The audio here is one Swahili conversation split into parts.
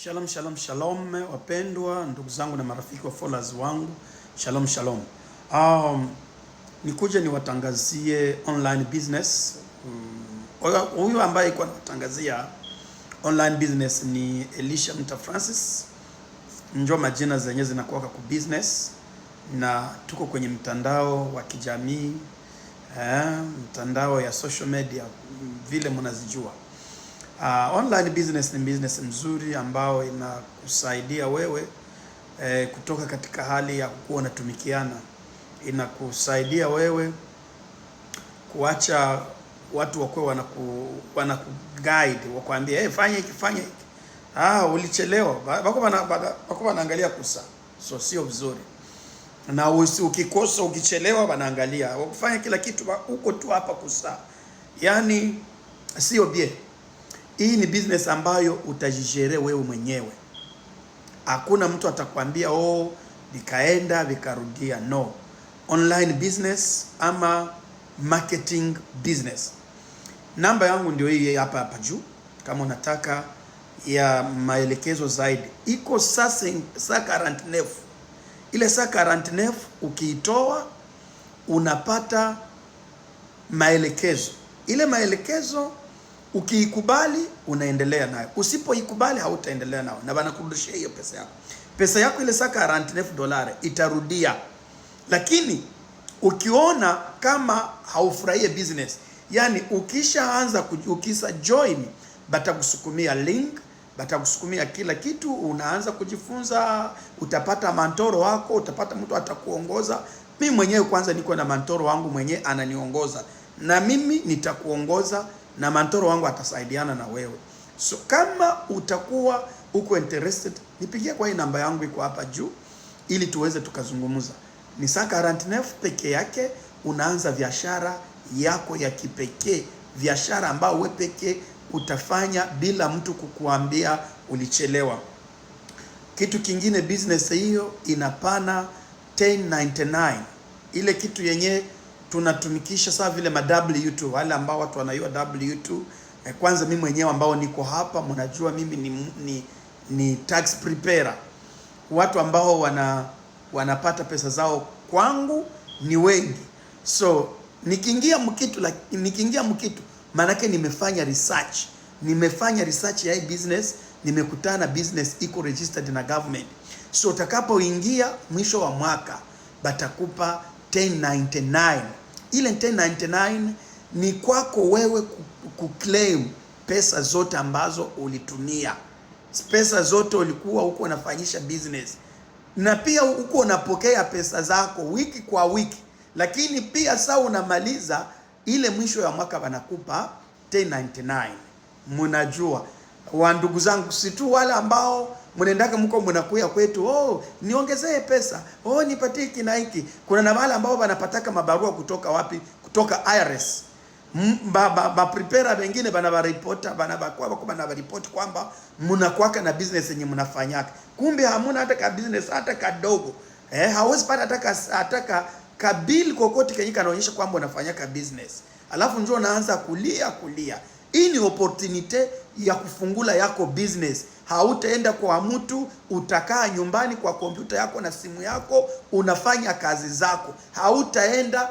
Shalom, shalom, shalom wapendwa ndugu zangu na marafiki wa followers wangu. Shalom, shalom. Nikuje niwatangazie online business. Huyu ambaye iko anawatangazia online business ni Elisha Mta Francis. Njo majina zenye zinakuwa kwa business, na tuko kwenye mtandao wa kijamii, mtandao ya social media vile mnazijua. Online business ni business mzuri ambao inakusaidia wewe kutoka katika hali ya kuwa unatumikiana, inakusaidia wewe kuacha watu wakuwe wanaku guide, wakwambia, "Hey, fanya hiki, fanya hiki, ah, ulichelewa." Bako wanaangalia kusa, so sio vizuri na ukikosa, ukichelewa, wanaangalia wakufanya kila kitu huko tu hapa kusa, yani sio bien. Hii ni business ambayo utajigérer wewe mwenyewe. Hakuna mtu atakwambia, "Oh, vikaenda vikarudia." No. Online business ama marketing business. Namba yangu ndio hii hapa hapa juu, kama unataka ya maelekezo zaidi. Iko sasa 149. Ile 149 ukiitoa unapata maelekezo. Ile maelekezo ukiikubali unaendelea nayo, usipoikubali hautaendelea nayo, na wanakurudishia hiyo pesa yako. Pesa yako ile $149 itarudia, lakini ukiona kama haufurahie business, yani ukishaanza ukisha join, batakusukumia link, batakusukumia kila kitu, unaanza kujifunza, utapata mentor wako, utapata mtu atakuongoza. Mimi mwenyewe kwanza niko na mentor wangu mwenyewe ananiongoza, na mimi nitakuongoza na mentor wangu atasaidiana na wewe. So kama utakuwa uko interested, nipigie kwa hii namba yangu iko hapa juu, ili tuweze tukazungumza. Ni 149 peke yake, unaanza biashara yako ya kipekee, biashara ambayo wewe pekee utafanya bila mtu kukuambia ulichelewa. Kitu kingine, business hiyo inapana 1099, ile kitu yenye tunatumikisha saa vile ma W2, wale ambao watu wanajua W2. Kwanza mimi mwenyewe ambao niko hapa mnajua mimi ni tax preparer. Watu ambao wanapata pesa zao kwangu ni wengi, so nikiingia mkitu like, nikiingia mkitu maanake nimefanya research, nimefanya research ya hii business, nimekutana business iko registered na government. So utakapoingia mwisho wa mwaka batakupa 1099. Ile 1099 ni kwako wewe kuclaim pesa zote ambazo ulitumia, pesa zote ulikuwa huko unafanyisha business, na pia huko unapokea pesa zako wiki kwa wiki, lakini pia saa unamaliza ile mwisho ya mwaka wanakupa 1099. Mnajua wa ndugu zangu, si tu wale ambao mnaendaka mko mnakuya kwetu, "Oh, niongezee pesa, oh, nipatie hiki na hiki." Kuna na wale ambao wanapataka mabarua kutoka wapi? Kutoka IRS. Ba preparer wengine bana baripota bana bakwa bako bana baripoti kwamba mnakuwaka na business yenye mnafanyaka, kumbe hamuna hata ka business hata kadogo. Hauwezi pata hata ka bill kokote kenye kanaonyesha kwamba unafanyaka business, alafu njoo unaanza kulia kulia. Hii ni opportunity ya kufungula yako business. Hautaenda kwa mtu, utakaa nyumbani kwa kompyuta yako na simu yako, unafanya kazi zako. Hautaenda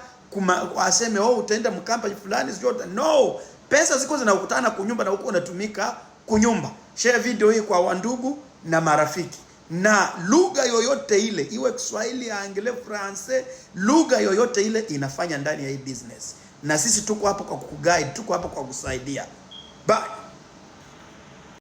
aseme, "Oh, utaenda mkampani fulani," sio no. Pesa ziko zinakutana kunyumba na huko unatumika kunyumba. Share video hii kwa wandugu na marafiki, na lugha yoyote ile, iwe Kiswahili, Anglais, Français, lugha yoyote ile inafanya ndani ya hii business, na sisi tuko hapo kwa kukuguide, tuko hapo kwa kusaidia. Bye.